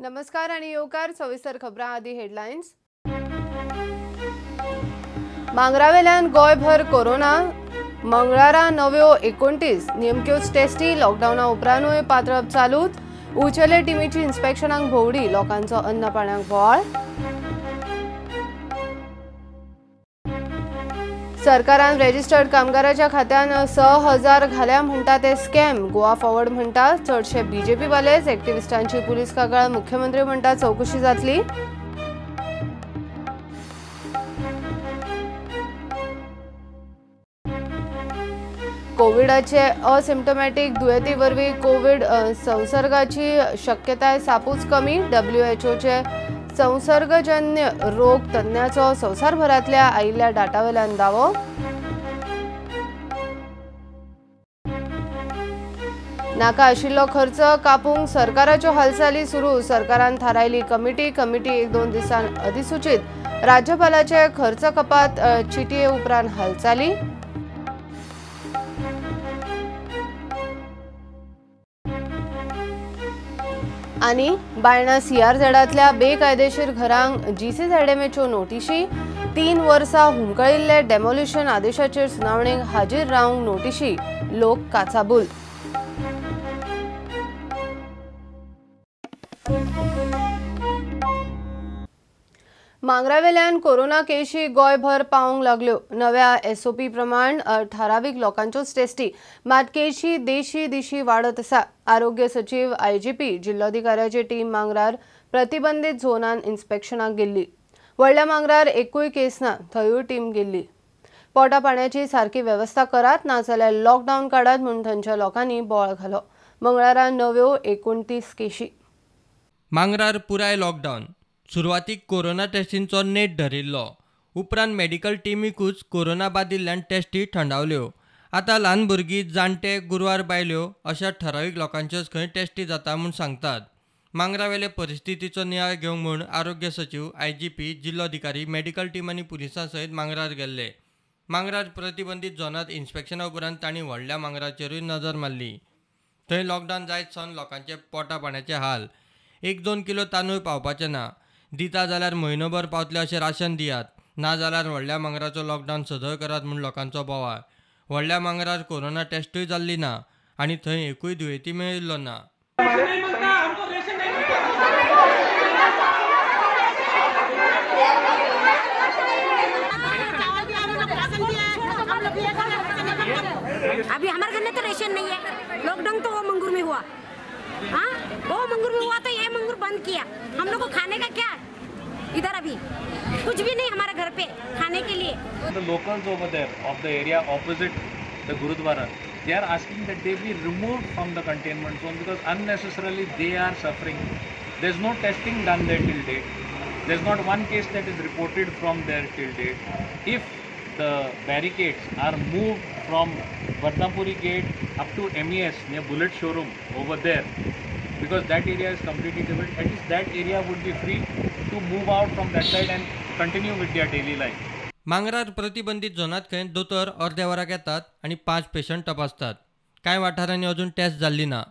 नमस्कार आणि येवकार सविस्तर खबरां आदी हेडलायन्स। मांगरावेल्यान गोंयभर कोरोना, मंगळारा नव्यो 29 नेमक्योच टेस्टी, लॉकडावना उपरांतूय पातळप चालूच। उचेले टिमीची इन्स्पेक्शनाक भोंवडी, लोकांचो अन्न पाण्याक बोवाळ। सरकारान रजिस्टर्ड कामगाराच्या खात्यान 6000 घाल्या म्हणटा ते स्कॅम, गोवा फॉरवर्ड म्हणटा चडशे बीजेपी वालेच, एक्टिविस्टांची पुलीस कागाळ, मुख्यमंत्री म्हणटा चौकशी जातली। कोविडाचे असिम्टोमॅटिक दुयेंती वरवीं कोविड संसर्गाची शक्यताय सापूच कमी, डब्ल्यूएचओचे संसर्गजन्य रोग तज्ञाचो संवसारभरांतल्या आयिल्ल्या डाटावेल्यान दावो। नाका आशिल्लो खर्च कापूंक सरकाराच्यो हालचाली सुरू, सरकारान थारायली कमिटी, कमिटी 1-2 दिसांत अधिसूचित, राज्यपालाचे खर्च कपात चिटये उपरांत हालचाली। आनी बायणा सीआरझेडांतल्या बेकायदेशीर घरांक जीसीझेडएमएच्यो नोटिशी, 3 वर्सां हुमकळिल्ले डेमोलिशन आदेशाचेर सुनावणेक हाजीर रावंक नोटिशी, लोक काचाबूल। मांगरावेल्यान कोरोना केशी गोंयभर पावंक लागल्यो। नव्या एसओपी प्रमाण थारावीक लोकांच्योच टेस्टी, मात केशी देशी दिशी वाडत आसा। आरोग्य सचीव, आयजीपी, जिल्लोधिकाऱ्याची टीम मांगरार प्रतिबंधित झोनान इन्स्पेक्शनाक गेल्ली। व्हडल्या मांगरार एकूय केस ना, थंयूय टीम गेल्ली। पोटा पाण्याची सारकी वेवस्था करात, नाजाल्यार लॉकडावन काडात म्हूण थंयच्या लोकांनी बोवाळ घालो। मंगळारा नव्यो 29 केशी। मांगरार पुराय लॉकडावन, सुरवातीक कोरोना टेस्टींचो नेट धरिल्लो, उपरांत मेडिकल टिमीकूच कोरोना बादिल्ल्यान टेस्टी थंडावल्यो। आतां ल्हान भुरगीं, जाणटे, गुरवार बायल्यो अशा ठरावीक लोकांच्योच खंय टेस्टी जाता म्हूण सांगतात। मांगरावेले परिस्थितीचो नियाळ घेवंक म्हूण आरोग्य सचीव, आयजीपी, जिल्लोधिकारी, मेडिकल टीम आनी पुलिसां सयत मांगरार गेल्ले। मांगरार प्रतिबंधीत झोनांत इन्स्पेक्शना उपरांत तांणी व्हडल्या मांगराचेरूय नजर मारली। थंय लॉकडावन जायत सावन लोकांचे पोटा पाण्याचे हाल, 1-2 किलो तांदूळ पावपाचे ना, दिता जाल्यार म्हयनोभर पावतले अशें राशन दियात, ना जाल्यार व्हडल्या मांगराचो लॉकडावन सदळ करात म्हूण लोकांचो बोवाळ। व्हडल्या मांगरार कोरोना टेस्टूय जाल्ली ना आनी थंय एकूय दुयेंती मेळिल्लो ना। अभी हमारे घर में तो रेशन नहीं है, लॉकडाउन तो वो मंगूर में हुआ, हाँ वो मंगूर में हुआ तो ये मंगूर बंद किया। हम लोग को खाने का क्या इधर, अभी कुछ भी नहीं हमारे घर पे खाने के लिए। The locals over there of the area opposite the Gurudwara, they are asking that they be removed from the containment zone because unnecessarily they are suffering. There is no testing done there till date. There is not one case that is reported from there till date. If the barricades are moved from Varnapuri gate up to MES near Bullet showroom over there, because that area is completely different, at least that area would be free to move out from that side and continue with their daily life. मांगरार प्रतिबंधित झोनांत खंय दोतोर अर्द्या वराक येतात आनी 5 patient तपासतात। कांय वाठारांनी अजून टेस्ट जाल्ली ना।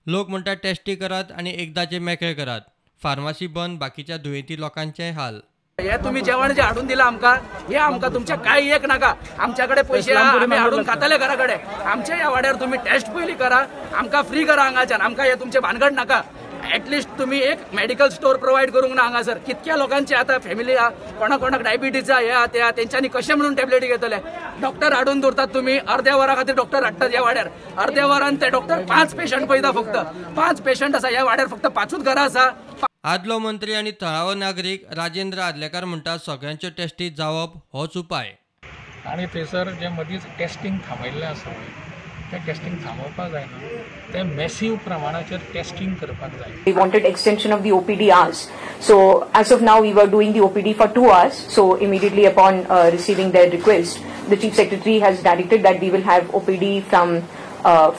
लोक म्हणटात टेस्टी करात आनी एकदाचे मेकळे करात, फार्मासी बंद, बाकीच्या दुयेंती लोकांचे हाल। हे तुम्ही जेवण जे हाडून दिला आमकां, हे आमकां तुमच्या काय एक नाका, आमच्याकडे पैसे आमी हाडून खातले घरा कडेन। आमच्या ह्या वाड्यार तुम्ही टेस्ट पयली करा, आमकां फ्री करा हांगाच्यान, आमकां हे तुमचे भानगड नाका। एटलिस्ट तुम्ही एक मेडिकल स्टोर प्रोवायड करूंक ना हांगासर। कितक्या लोकांचे आतां फॅमिली आहा, कोणा कोणाक डायबिटीज आहा, हे आहा ते आहा, तेंच्यांनी कशें म्हणून टॅबलेटी घेतले? डॉक्टर हाडून दवरतात तुमी, अर्द्या वरा खातीर डॉक्टर हाडटात ह्या वाड्यार, अर्द्या वरान ते डॉक्टर 5 पेशंट पळयता, फक्त 5 पेशंट आसा ह्या वाड्यार, फक्त 5 घरां आसा। आदलो मंत्री आनी थळावो नागरीक राजेंद्र आदलेकार म्हणटा सगळ्यांच्यो टेस्टी जावप होच उपाय। आनी थंयसर जे मदींच टेस्टिंग थांबयल्लें आसा तें टेस्टिंग थांबोवपाक जायना, तें मॅसीव प्रमाणाचेर टेस्टिंग करपाक जाय। We wanted extension of the OPD hours. So as of now we were doing the OPD for 2 hours. So immediately upon receiving their request, the Chief Secretary has directed that we will have OPD from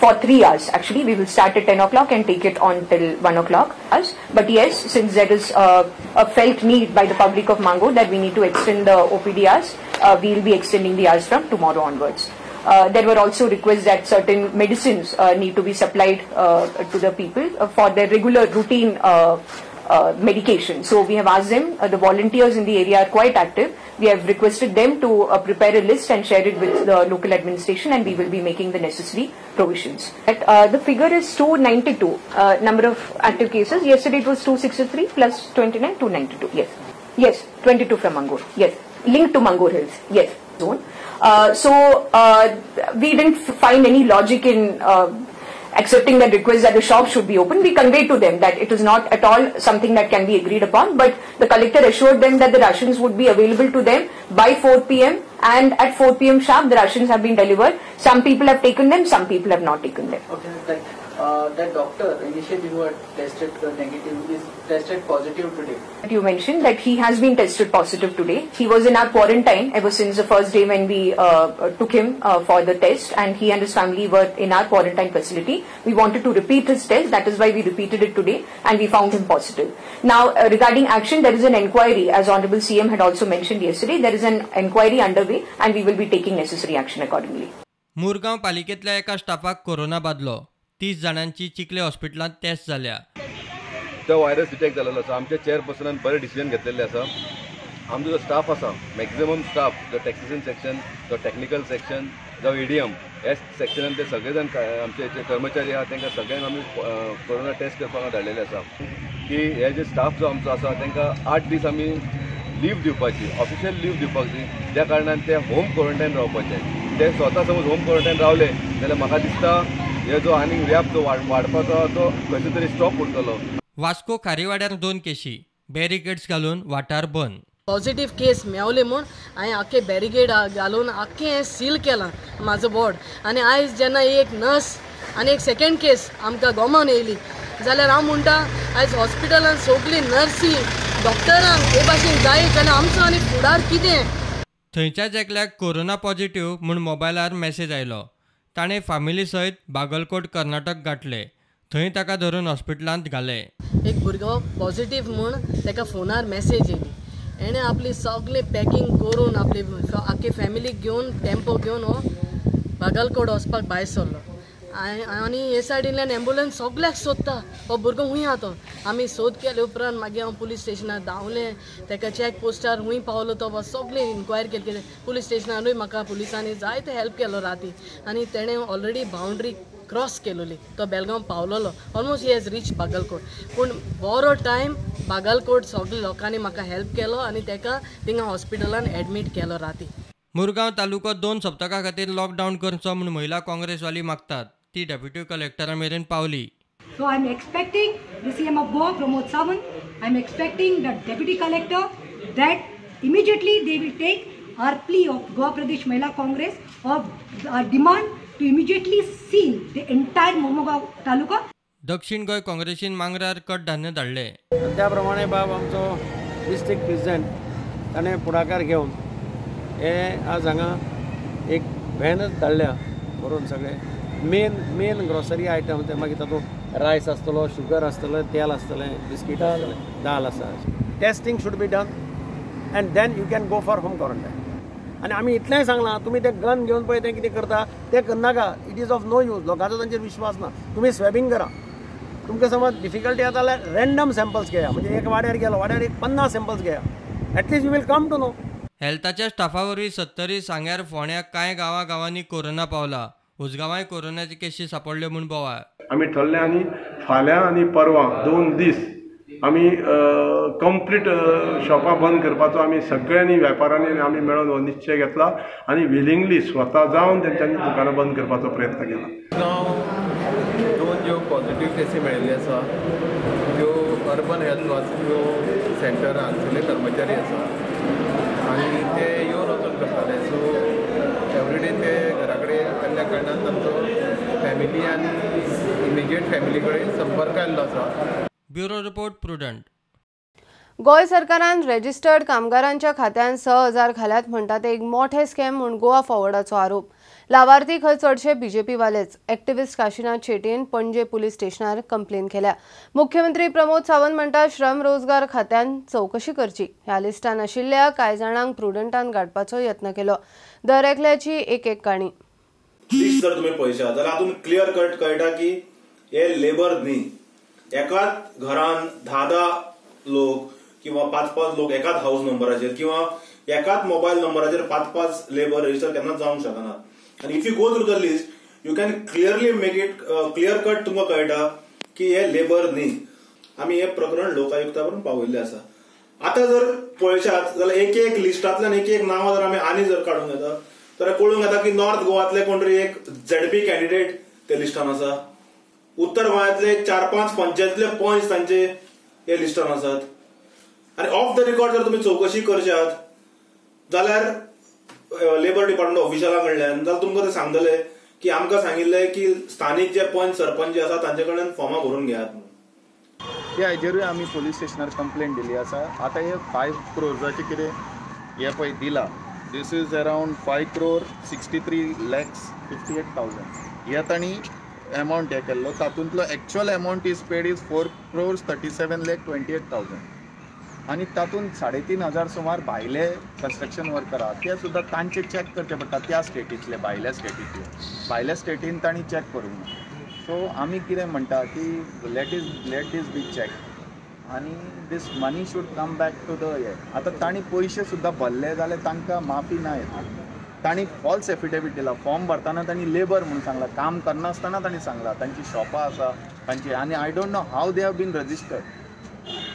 for 3 hours. Actually, we will start at 10 o'clock and take it on till 1 o'clock. But yes, since there is a felt need by the public of Mango that we need to extend the OPD hours, we will be extending the hours from tomorrow onwards. There were also requests that certain medicines need to be supplied to the people for their regular routine medication. So we have asked them, the volunteers in the area are quite active. We have requested them to prepare a list and share it with the local administration, and we will be making the necessary provisions. The figure is 292, number of active cases. Yesterday it was 263 plus 29, 292. Yes. Yes, 22 from Mangur. Yes. Linked to Mangur Hills. Yes. Zone. So we didn't find any logic in accepting that request that the shop should be open. We conveyed to them that it is not at all something that can be agreed upon, but the collector assured them that the rations would be available to them by 4 p.m. and at 4 p.m. sharp the rations have been delivered. Some people have taken them, some people have not taken them. Okay, like that doctor initially who had tested negative is tested positive today. You mentioned that he has been tested positive today. He was in our quarantine ever since the first day when we took him for the test, and he and his family were in our quarantine facility. We wanted to repeat his test, that is why we repeated it today, and we found him positive. Now, regarding action, there is an inquiry, as Honorable CM had also mentioned yesterday, there is an inquiry underway and we will be taking necessary action accordingly. Murgaon पालिकेतल्या एका स्टाफाक corona बादलो. 30 जाणांची चिखले हॉस्पिटलांत taste जाल्या. तो virus detect जाल्लो आसा. आमच्या चेअरपर्सनान बरें डिसिजन घेतलेलें आसा. आमचो जो स्टाफ आसा, मॅक्झिमम स्टाफ, जो टॅक्सेशन सेक्शन, जो टॅक्निकल सेक्शन, जावं एडीएम ह्या सेक्शनान ते सगळे जाण आमचे जे कर्मचारी आहा तांकां सगळ्यांक आमी कोरोना टेस्ट करपाक धाडलेले आसा. की हे जे स्टाफ जो आमचो आसा तांकां 8 दीस आमी लीव दिवपाची, ऑफिशियल लीव दिवपाक जाय. त्या कारणान ते होम क्वॉरंटायन रावपाचे. ते स्वता समज होम क्वॉरंटायन रावले जाल्यार म्हाका दिसता हे जो आनीक व्याप जो वाडपाचो तो खंयसर तरी स्टॉप उरतलो. वास्को खारीवाड्यार 2 केशी, बॅरिकेड्स घालून वाठार बंद. पॉझिटिव्ह केस मेवले म्हूण हांवें आख्खे बॅरिकेड घालून आख्खें हें सील केलां म्हाजो बोर्ड. आनी आयज जेन्ना एक नर्स आनी एक सेकेंड केस आमकां गोमान येयली जाल्यार हांव म्हणटा आयज हॉस्पिटलान सगळीं नर्सी डॉक्टरांक हे भाशेन जाय जाल्यार आमचो आनी फुडार कितें. थंयच्याच एकल्याक कोरोना पॉझिटिव्ह म्हूण मोबायलार मॅसेज आयलो. ताणें फामिली सयत बागलकोट कर्नाटक गांठले. थंय ताका धरून हॉस्पिटलांत घाले. एक भुरगो पॉझिटिव्ह म्हूण ताका फोनार मॅसेज येयली. हेणें आपली सगळी पॅकिंग करून आपली आख्खी फॅमिलीक घेवन टेम्पो घेवन हो बागलकोट वचपाक भायर सरलो. आनी हे सायडींतल्यान एम्बुलन्स सगल्याक सोदता हो भुरगो खूंय आहा तो. आमी सोद केले उपरांत मागीर हांव पुलीस स्टेशनार धांवलें. ताका चॅक पोस्टार खूंय पावलो तो सगळें इन्क्वायरी केली. कितें पुलीस स्टेशनारूय म्हाका पुलिसांनी जायते हेल्प केलो राती. आनी तेणें ऑलरेडी बावंड्री क्रॉस केलोली, तो Belgaum पावलोलो. Almost he has reach Bagalkot. पूण बरो टायम बागलकोट सगळे लोकांनी म्हाका हेल्प केलो आनी ताका थिंगा हॉस्पिटलान एडमीट केलो राती. मुरगांव तालुको 2 सप्तकां खातीर लॉकडावन करचो म्हूण महिला काँग्रेसवाली मागतात. ती डेप्युटी कलेक्टरा मेरेन पावली. So I am expecting the CM of Goa, Pramod Sawant, I am expecting the deputy collector that immediately they will take our plea of Goa Pradesh Mahila Congress of our demand to immediately seal the entire Mormugao taluka. दक्षिण गोंय काँग्रेसीन मांगरार कडधान्य धाडले. त्या प्रमाणे बाब आमचो district president ताणें फुडाकार घेवन हे आज हांगा एक व्हॅनच धाडल्या भरून सगळे मेन मेन ग्रॉसरी आयटम. ते मागीर तातूंत रायस आसतलो, शुगर आसतलें, तेल आसतलें, बिस्कीट आसतलें, दाल आसा. Testing should be done and then you can go for home quarantine. आनी आमी इतलेंय सांगलां, तुमी ते गन घेवन पळय तें कितें करता तें करनाका. It is of no use. लोकांचो तांचेर विश्वास ना. तुमी स्वॅबिंग करा. तुमकां समज डिफिकल्टी येता जाल्यार रँडम सॅम्पल्स घेया. म्हणजे एक वाड्यार गेलो, वाड्यार एक 50 सॅम्पल्स घेया. At least you will come to know. हेल्थाच्या स्टाफा वरवीं सत्तरी, सांग्यार, फोंड्या कांय गांवां-गांवांनी कोरोना पावला. उजगांवांय कोरोनाची केशी सापडल्यो म्हूण बोवाळ. आमी ठरलें आनी फाल्यां आनी परवां 2 दीस आमी कंप्लीट शॉपां बंद करपाचो आमी सगळ्यांनी वेपारांनी आमी मेळून हो निश्चय घेतला आनी विलिंगली स्वता जावन तेंच्यांनी दुकानां बंद करपाचो प्रयत्न केला. गांव 2 ज्यो पॉझिटिव्ह केसी मेळिल्ल्यो आसा त्यो अर्बन हेल्थ वास्को सेंटर हांगसरले कर्मचारी आसा आनी ते येवन वचून करताले. सो एवरीडे ते घरा कडेन आयिल्ल्या कारणान तांचो फॅमिली आनी इमिजिएट फॅमिली कडेन संपर्क आयिल्लो आसा. Bureau report, Prudent. Goa सरकारान रजिस्टर्ड कामगारांच्या खात्यान 6,000 घाल्यात म्हणटा ते एक मोठे स्कॅम म्हूण गोवा फॉरवर्डाचो आरोप. लावार्थी खंय चडशे बीजेपी वालेच. एक्टिव्हिस्ट काशीनाथ शेट्येन पणजे पुलीस स्टेशनार कंप्लेन केल्या. मुख्यमंत्री प्रमोद सावंत म्हणटा श्रम रोजगार खात्यान चवकशी करची. ह्या लिस्टान आशिल्ल्या कांय जाणांक प्रुडंटान गाडपाचो यत्न केलो. दर एकल्याची एक एक काणी. लिस्ट जर तुमी पळयशात जाल्यार हातूंत क्लियर कट कळटा की हे लेबर न्ही. एकाच घरान 10-10 लोक किंवा 5-5 लोक एकाच हाऊस नंबराचेर किंवा एकाच मोबायल नंबराचेर 5-5 लेबर रजिस्टर केन्नाच जावंक शकना. आनी if you go through the list you can clearly make it clear cut, तुमकां कळटा की हे लेबर न्ही. आमी हे प्रकरण लोकायुक्ता पर्यंत पावयल्लें आसा. आतां जर पळयशात जाल्यार एक एक लिस्टांतल्यान एक एक नांवां जर आमी आनी जर काडूंक येता जाल्यार कळूंक येता की नॉर्थ गोवांतले कोण तरी एक झेडपी कॅन्डिडेट ते लिस्टान आसा, उत्तर गोंयांतले 4-5 पंचायतीले पंच तांचे हे लिस्टान आसात. आनी ऑफ the record जर तुमी चवकशी करशात जाल्यार लेबर डिपार्टमेंट ऑफिशला कडल्यान जाल्यार तुमकां ते सांगतले की आमकां सांगिल्लें की स्थानीक जे पंच सरपंच जे आसा तांचे कडल्यान फॉर्मां भरून घेयात. त्या हाजेरूय आमी पोलीस स्टेशनार कंप्लेन दिली आसा. आतां हे 5 क्रोर्साचें कितें हें पळय दिलां, this is around 5,63,58,000 हे तांणी एमावंट हे केल्लो. तातूंतलो actual amount is paid is 4,37,28,000 आनी तातूंत 3,500 सुमार भायले कन्स्ट्रक्शन वर्कर आहा ते सुद्दां तांचे चॅक करचे पडटा त्या स्टेटींतले, भायल्या स्टेटींतले, भायल्या स्टेटीन तांणी चॅक करूंक ना. सो आमी कितें म्हणटा की let this be check आनी this money should come back to the हे. आतां तांणी पयशे सुद्दां भरले जाल्यार तांकां माफी ना येता. तांणी फॉल्स एफिडेवीट दिला, फॉर्म भरतना तांणी लेबर म्हणून सांगलां, काम करनासतना तांणी सांगलां, तांची शॉपां आसा तांची. आनी I don't know how they have been registered.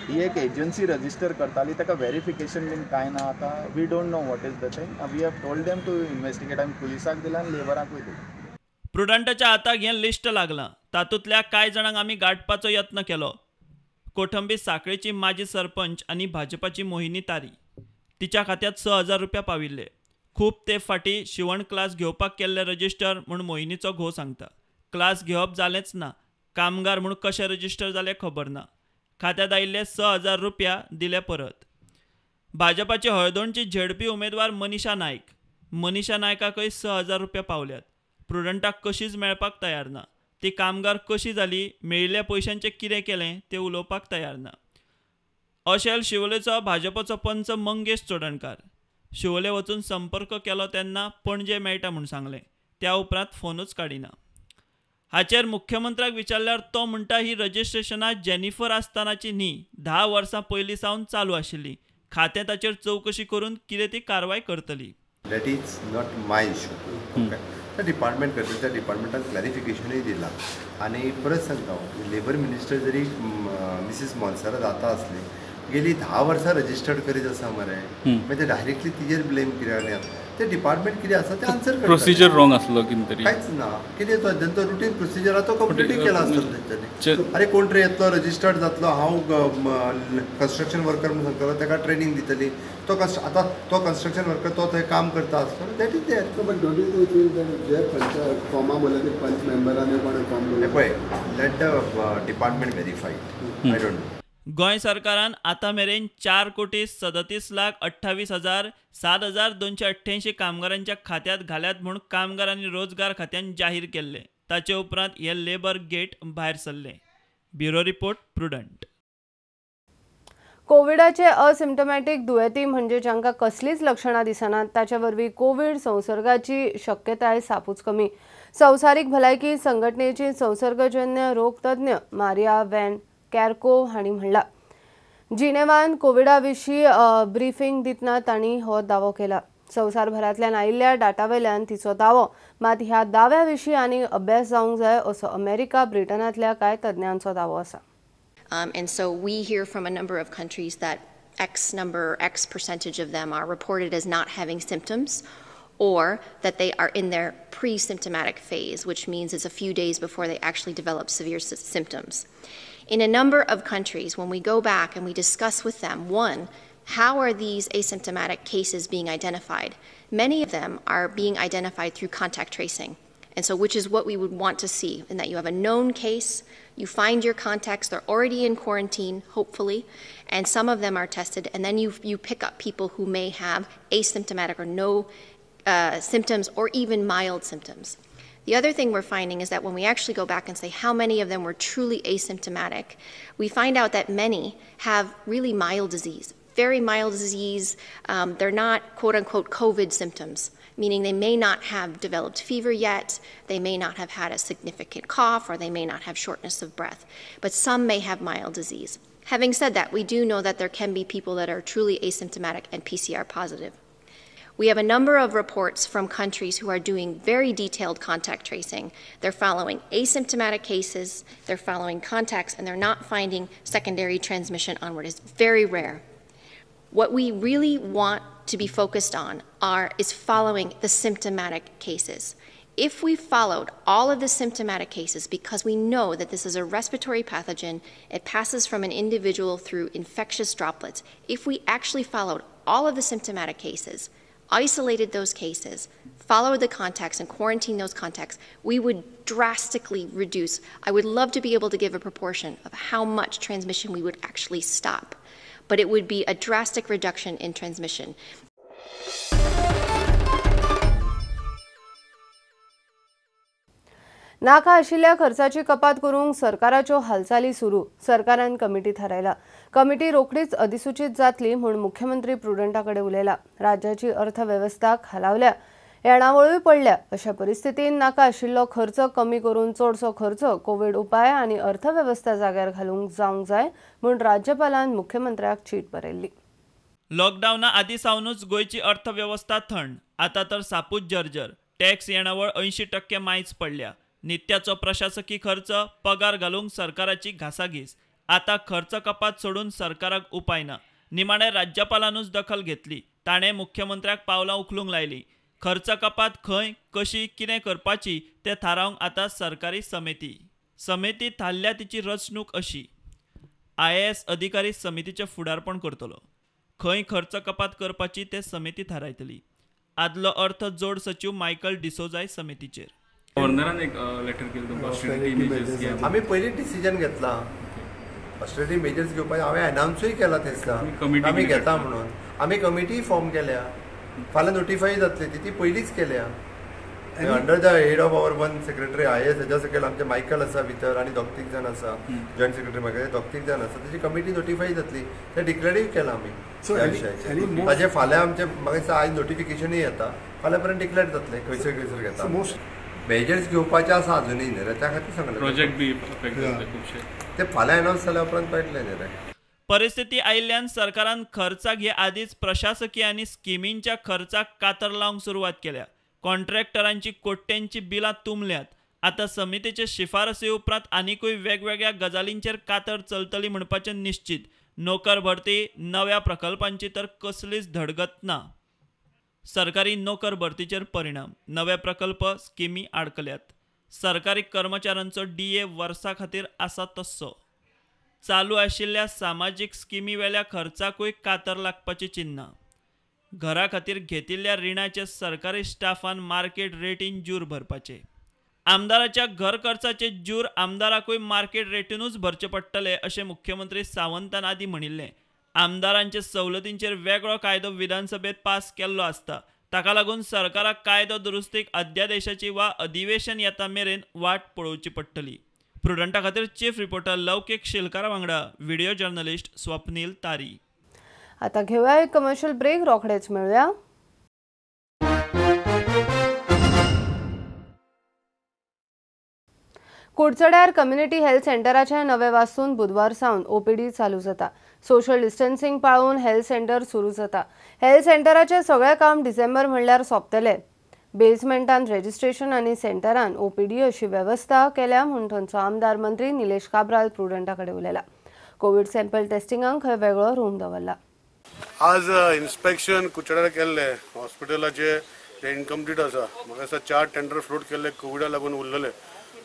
ही एक एजन्सी रजिस्टर करताली, ताका वेरिफिकेशन बीन कांय ना. आतां we don't know what is the thing. We have told them to investigate. आमी पुलिसाक दिलां आनी लेबराकूय दिलां. प्रुडंटाच्या हाताक हें लिस्ट लागलां. तातूंतल्या कांय जाणांक आमी गांठपाचो यत्न केलो. कोठंबी साखळेची माजी सरपंच आनी भाजपाची मोहिनी तारी, तिच्या खात्यांत 6,000 रुपया पाविल्ले. खूब ते फाटीं शिवण क्लास घेवपाक केल्ले रजिस्टर म्हूण मोहिनीचो घोव सांगता. क्लास घेवप जालेंच ना, कामगार म्हूण कशें रजिस्टर जालें खबर ना. खात्यांत आयिल्ले 6,000 रुपया दिले परत. भाजपाची हळदोणची झेडपी उमेदवार मनीषा नायक, मनीषा नायकाकय 6,000 रुपया पावल्यात. प्रुडंटाक कशीच मेळपाक तयार ना. ती कामगार कशी जाली, मेळिल्ल्या पयशांचें कितें केलें तें उलोवपाक तयार ना. अशेल शिवोलेचो भाजपाचो पंच मंगेश चोडणकार, शिवोले वचून संपर्क केलो तेन्ना पणजे मेळटा म्हूण सांगलें, त्या उपरांत फोनूच काडिना. हाचेर मुख्यमंत्र्याक विचारल्यार तो म्हणटा ही रजिस्ट्रेशनां जेनिफर आसतानाची न्ही, 10 वर्सां पयलीं सावन चालू आशिल्ली. खातें ताचेर चवकशी करून कितें ती कारवाय करतली. That is not my issue. त्या डिपार्टमेंट करता, त्या डिपार्टमेंटान क्लॅरिफिकेशनूय दिलां. आनी परत सांगता हांव, लेबर मिनिस्टर जरी मिसीस मोन्सेरात आतां आसली, गेली 10 वर्सां रजिस्टर्ड करीत आसा मरे, मागीर ते डायरेक्टली तिजेर ब्लेम कित्याक? ते डिपार्टमेंट कितें आसा तें आन्सर करता. प्रोसिजर रॉंग आसलो कितें तरी कांयच ना, कितें तो तेंचो रुटीन प्रोसिजर आसा तो कंप्लीटूय केला आसतलो तेंच्यांनी. आरे कोण तरी येतलो, रजिस्टर्ड जातलो, हांव कन्स्ट्रक्शन वर्कर म्हणून सांगतलो, ताका ट्रेनींग दितली, तो आतां तो कन्स्ट्रक्शन वर्कर तो थंय काम करता आसतलो, that is there. But don't you feel that जे पंच फॉर्मा भरले ते पंच मेंबरांनी कोणें फॉर्म भरले? पळय, let the department verify, I don't know. Goa सरकारान आतां मेरेन 4,37,28,007,288 कामगारांच्या खात्यांत घाल्यात म्हूण कामगार आनी रोजगार खात्यान जाहीर केल्लें. ताचे उपरांत हे लेबर गेट भायर सरलें. Bureau report, Prudent. कोविडाचे असिम्टमॅटिक दुयेंती म्हणजे जांकां कसलीच लक्षणां दिसनात ताचे वरवीं कोविड संसर्गाची शक्यताय सापूच कमी. संवसारीक भलायकी संघटनेची संसर्गजन्य रोगतज्ञ मारिया वॅन कॅरकोव हांणी म्हणलां. जिनेवान कोविडा विशीं ब्रीफिंग दितना तांणी हो दावो केला. संवसारभरांतल्यान आयिल्ल्या डाटावेल्यान तिचो दावो, मात ह्या दाव्या विशीं आनी अभ्यास जावंक जाय असो अमेरिका, ब्रिटनांतल्या कांय तज्ञांचो दावो आसा. And so we hear from a number of countries that X number, X percentage of them are reported as not having symptoms, or that they are in their pre-symptomatic phase, which means it's a few days before they actually develop severe symptoms. In a number of countries, when we go back and we discuss with them, one, how are these asymptomatic cases being identified? Many of them are being identified through contact tracing. And so, which is what we would want to see, in that you have a known case, you find your contacts, they're already in quarantine, hopefully, and some of them are tested, and then you pick up people who may have asymptomatic or no symptoms or even mild symptoms. The other thing we're finding is that when we actually go back and say how many of them were truly asymptomatic, we find out that many have really mild disease, very mild disease. They're not quote unquote COVID symptoms, meaning they may not have developed fever yet, they may not have had a significant cough, or they may not have shortness of breath, but some may have mild disease. Having said that, we do know that there can be people that are truly asymptomatic and PCR positive. We have a number of reports from countries who are doing very detailed contact tracing. They're following asymptomatic cases, they're following contacts, and they're not finding secondary transmission onward. It's very rare. What we really want to be focused on is following the symptomatic cases. If we followed all of the symptomatic cases, because we know that this is a respiratory pathogen, it passes from an individual through infectious droplets. If we actually followed all of the symptomatic cases, isolated those cases, followed the contacts and quarantined those contacts, we would drastically reduce. I would love to be able to give a proportion of how much transmission we would actually stop, but it would be a drastic reduction in transmission. नाका आशिल्ल्या खर्चाची कपात करूंक सरकाराच्यो हालचाली सुरू. सरकारान committee थारायला. Committee रोखडीच अधिसूचित जातली म्हूण मुख्यमंत्री प्रुडंटा कडेन उलयला. राज्याची अर्थवेवस्था खालावल्या, येणावळूय पडल्या. अशा परिस्थितीन नाका आशिल्लो खर्च कमी करून चडसो खर्च कोवीड उपाय आनी अर्थवेवस्था जाग्यार घालूंक जावंक जाय म्हूण राज्यपालान मुख्यमंत्र्याक चीट बरयल्ली. लॉकडावना आदी सावनूच गोंयची अर्थवेवस्था थंड, आतां तर सापूच जर्जर. टॅक्स येणावळ 80% मायज पडल्या. नित्याचो प्रशासकी खर्च, पगार घालूंक सरकाराची घासाघीस. आतां खर्च कपात सोडून सरकाराक उपाय ना. निमाणे राज्यपालानूच दखल घेतली. ताणें मुख्यमंत्र्याक पावलां उखलूंक लायली. खर्च कपात खंय, कशी, कितें करपाची तें थारावंक आतां सरकारी समिती. समिती थारल्या तिची रचणूक अशी. IAS अधिकारी समितीचें फुडारपण करतलो. खंय खर्च कपात करपाची तें समिती थारायतली. आदलो अर्थ जोड सचीव मायकल डिसोजाय समितीचेर. गव्हर्नरान एक लेटर केलं तुमकां ऑस्टेरिटी मेजर्स. आमी पयलीं डिसिजन घेतला ऑस्टेरिटी मेजर्स घेवपाक. हांवें अनावन्सूय केला थंयसर आमी घेता म्हणून. आमी कमिटी फॉर्म केल्या, फाल्यां नोटिफाय जातली ती पयलींच केल्या. Under the head of our one secretary IAS, हेज्या सकयल आमचे मायकल आसा भितर आनी दोग तीग जाण आसा, जॉयंट सेक्रेटरी मागीर दोग तीग जाण आसा, तेजी कमिटी नोटिफाय जातली. ते डिक्लेरूय केलां आमी ह्या विशयाचेर. ताजें फाल्यां आमचें म्हाका दिसता आयज नोटिफिकेशनूय येता, फाल्यां पर्यंत डिक्लेर जातलें खंयसर खंयसर घेता. मेजर्स घेवपाचे आसा अजुनूय न्ही रे, त्या खातीर सांगलें. प्रोजेक्ट बी अफेक्ट जातले खुबशे, ते फाल्यां अनावन्स जाल्या उपरांत कळटलें न्ही रे. परिस्थिती आयिल्ल्यान सरकारान खर्चाक हे आदींच प्रशासकीय आनी स्किमींच्या खर्चाक कातर लावंक सुरवात केल्या. कॉन्ट्रॅक्टरांची कोट्यांची बिलां तुंबल्यात. आतां समितीचे शिफारसी उपरांत आनिकूय वेगवेगळ्या गजालींचेर कातर चलतली म्हणपाचें निश्चित. नोकर भरती, नव्या प्रकल्पांची तर कसलीच धडगत ना. सरकारी नोकर भरतीचेर परिणाम, नवे प्रकल्प स्किमी आडकल्यात. सरकारी कर्मचाऱ्यांचो DA वर्सा खातीर आसा तस्सो. चालू आशिल्ल्या सामाजीक स्किमी वेल्या खर्चाकूय कातर लागपाची चिन्नां. घरा खातीर घेतिल्ल्या रिणाचे सरकारी स्टाफान मार्केट रेटीन ज्यूर भरपाचे. आमदाराच्या घर खर्चाचे ज्यूर आमदाराकूय मार्केट रेटीनूच भरचे पडटले अशें मुख्यमंत्री सावंतान आदीं म्हणिल्लें. आमदारांचे सवलतींचेर वेगळो कायदो विधानसभेत पास केल्लो आसता. ताका लागून सरकाराक कायदो दुरुस्तीक अध्यादेशाची वा अधिवेशन येता मेरेन वाट पळोवची पडटली. प्रुडंटा खातीर चीफ रिपोर्टर लौकीक शिलकारा वांगडा व्हिडिओ जर्नलिस्ट स्वप्नील तारी. आता घेऊया एक कमर्शियल ब्रेक, रोखडेच मेळूया. कुडचड्यार कम्युनिटी हेल्थ सेंटराच्या नवे वास्तून बुधवार सावन ओपीडी चालू जाता. सोशल डिस्टन्सिंग पाळून हेल्थ सेंटर सुरू जाता. हेल्थ सेंटराचे सगळे काम डिसेंबर म्हणल्यार सोंपतले. बेजमेंटान रजिस्ट्रेशन आनी सेंटरान ओपीडी अशी वेवस्था केल्या म्हूण थंयचो आमदार मंत्री निलेश काब्राल प्रुडंटा कडेन उलयला. कोवीड सॅम्पल टेस्टिंगाक खंय वेगळो रूम दवरला. आज इन्स्पेक्शन कुडचड्यार केल्ले हॉस्पिटलाचे जे इनकम्प्लीट आसा. म्हाका दिसता 4 टेंडर फ्लोट केल्ले कोविडा लागून उरलेले.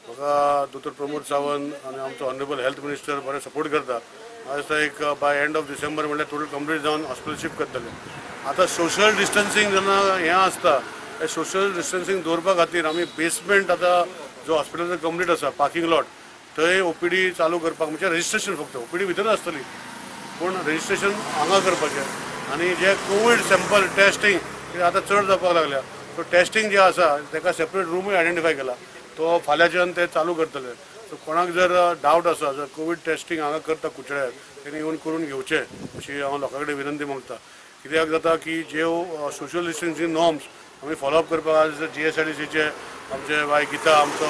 म्हाका दोतोर प्रमोद सावंत आनी आमचो ऑनरेबल हेल्थ मिनिस्टर बरें सपोर्ट करता. म्हाका दिसता एक बाय एंड ऑफ डिसेंबर म्हणल्यार टोटल कंप्लीट जावन हॉस्पिटल शिफ्ट करतले. आतां सोशल डिस्टन्सिंग जेन्ना हें आसता, हें सोशल डिस्टन्सिंग दवरपा खातीर आमी बेसमेंट आतां जो हॉस्पिटलाचो कंप्लीट आसा पार्किंग लॉट, थंय ओपीडी चालू करपाक, म्हणजे रजिस्ट्रेशन फक्त ओपीडी भितर आसतली पूण रजिस्ट्रेशन हांगा करपाचें. आनी जे कोवीड सॅम्पल टेस्टिंग आतां चड जावपाक लागल्या, सो टेस्टिंग जें आसा ताका सेपरेट रुमूय आयडेंटिफाय केला, तो फाल्यांच्यान ते चालू करतले. सो कोणाक जर डावट आसा जर कोवीड टेस्टिंग हांगा करता कुडचड्यार, तेणी येवन करून घेवचें अशी हांव लोकां कडेन विनंती मागता. कित्याक जाता की ज्यो सोशल डिस्टन्सिंग नॉर्म्स आमी फॉलोअप करपाक आज GSIDCचे आमचे बाय गीता, आमचो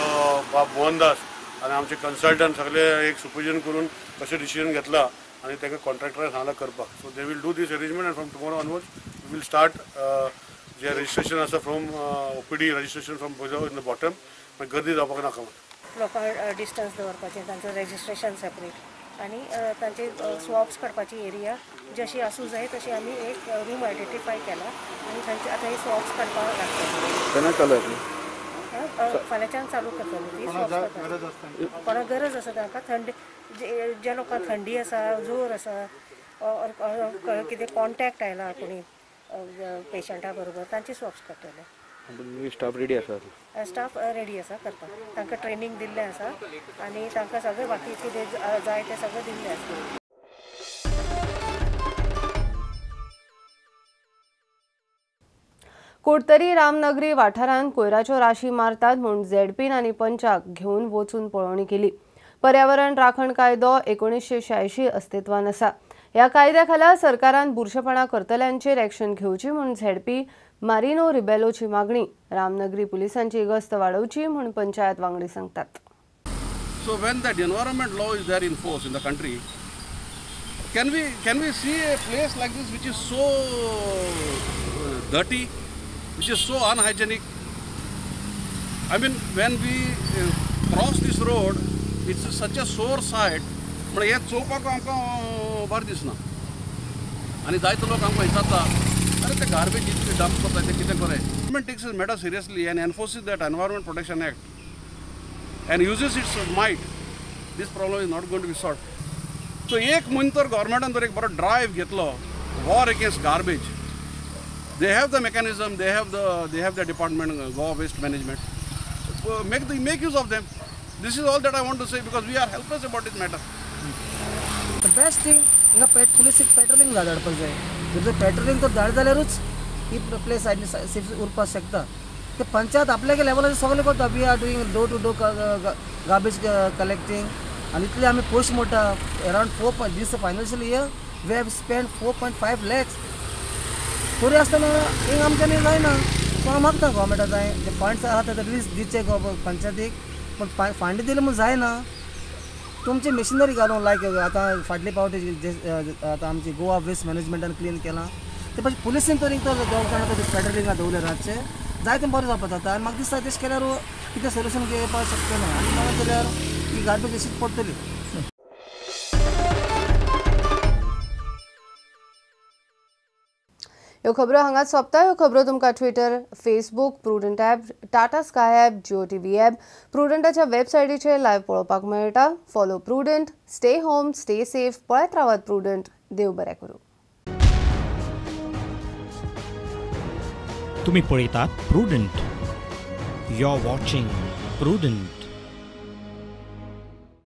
बाब मोहनदास आनी आमचे कन्सल्टंट सगळे एक सुपरविजन करून कशें डिसिजन घेतला आनी तांकां कॉन्ट्रॅक्टराक सांगलां करपाक. So they will do this arrangement and from tomorrow onwards we will start J registration आसा from OPD registration from below in the bottom, मागीर गर्दी जावपाक नाका म्हणून. लोकांक डिस्टन्स दवरपाचें, तांचो रेजिस्ट्रेशन सेपरेट आनी तांचे स्वॉब्स काडपाची एरिया जशी आसूं जाय तशी आमी एक रूम आयडेंटिफाय केला आनी तांचे आतां हे स्वॉब्स काडपाक लागतले. केन्ना चालू जातली? फाल्यांच्यान चालू करतले ती स्वॉब्स काडपाची. कोणाक गरज आसा तांकां थंडी, ज्या लोकांक थंडी आसा, जोर आसा, ऑर कितें कॉन्टॅक्ट आयला कोणी पेशंटा बरोबर, तांचे स्वॉब्स काडटले. स्टाफ रेडी आसा? स्टाफ रेडी आसा करपाक, तांकां ट्रेनींग दिल्लें आसा आनी तांकां सगळें बाकी कितें जाय तें सगळें दिल्लें आसा. कुडतरी रामनगरी वाठारांत कोयराच्यो राशी मारतात म्हूण झेडपीन आनी पंचाक घेवन वचून पळोवणी केली. पर्यावरण राखण कायदो 1986 अस्तित्वान आसा. ह्या कायद्या खाला सरकारान बुरशेपणां करतल्यांचेर एक्शन घेवची म्हूण झेडपी मारिनो रिबेलोची मागणी. रामनगरी पुलिसांची गस्त वाडोवची म्हूण पंचायत वांगडी सांगतात. So when that environment law is there in force in the country, can we see a place like this which is so dirty, which is so unhygienic? I mean, when we cross this road, it's such a sore sight. पण हे चोवपाक आमकां बरें दिसना आनी जायते लोक आमकां विचारता, अरे ते गार्बेज इतली डंप करता ते कितें बरें. Government takes this matter seriously and enforces that Environment Protection Act and uses its might, this problem is not going to be solved. So एक म्हयनो तर गव्हर्मेंटान जर एक बरो ड्रायव्ह घेतलो war against garbage, they have the mechanism, they have the department, Goa Waste Management, make use of them. This is all that I want to say because we are helpless about this matter. The best thing हिंगा पुलिसीक patrolling धाडपाक जाय. जर patrolling तर धाड जाल्यारूच ही place safe उरपाक शकता. ते पंचायत आपल्यागे लेवलाचेर सगळें करता. We are doing door to door garbage collecting आनी इतले आमी पयशे मोडटा. Around 4 this financial year we have spend 4.5 lakhs. तरी आसतना हिंगा आमच्यांनी जायना. सो हांव मागता गव्हर्मेंटा जाय जे फंड्स आहा ते रिलीज दिवचे पंचायतीक, पूण फंड दिले म्हूण जायना. तुमची मशिनरी घालून लायक आतां फाटले पावटी जे आतां आमची गोवा वेस्ट मॅनेजमेंटान क्लीन केलां ते पळय पुलिसीन तरी तर दोग पेट्रोलिंगा दवरले रातचे जाय तें बरें जावपाक जाता. आनी म्हाका दिसता तशें केल्यार कितें सोल्युशन घेवपाक शकता ना, आनी ना जाल्यार ही गार्बेज अशीच पडटली. ह्यो खबरो हांगाच सोंपता. ह्यो खबरो तुमकां Twitter, Facebook, Prudent app, Tata Sky app, Jio TV app, प्रुडंटाच्या वेबसायटीचेर लायव्ह पळोवपाक मेळटा. Follow Prudent, stay home, stay safe. पळयत रावात प्रुडंट. देव बरें करूं. तुमी पळयतात Prudent. You are watching Prudent.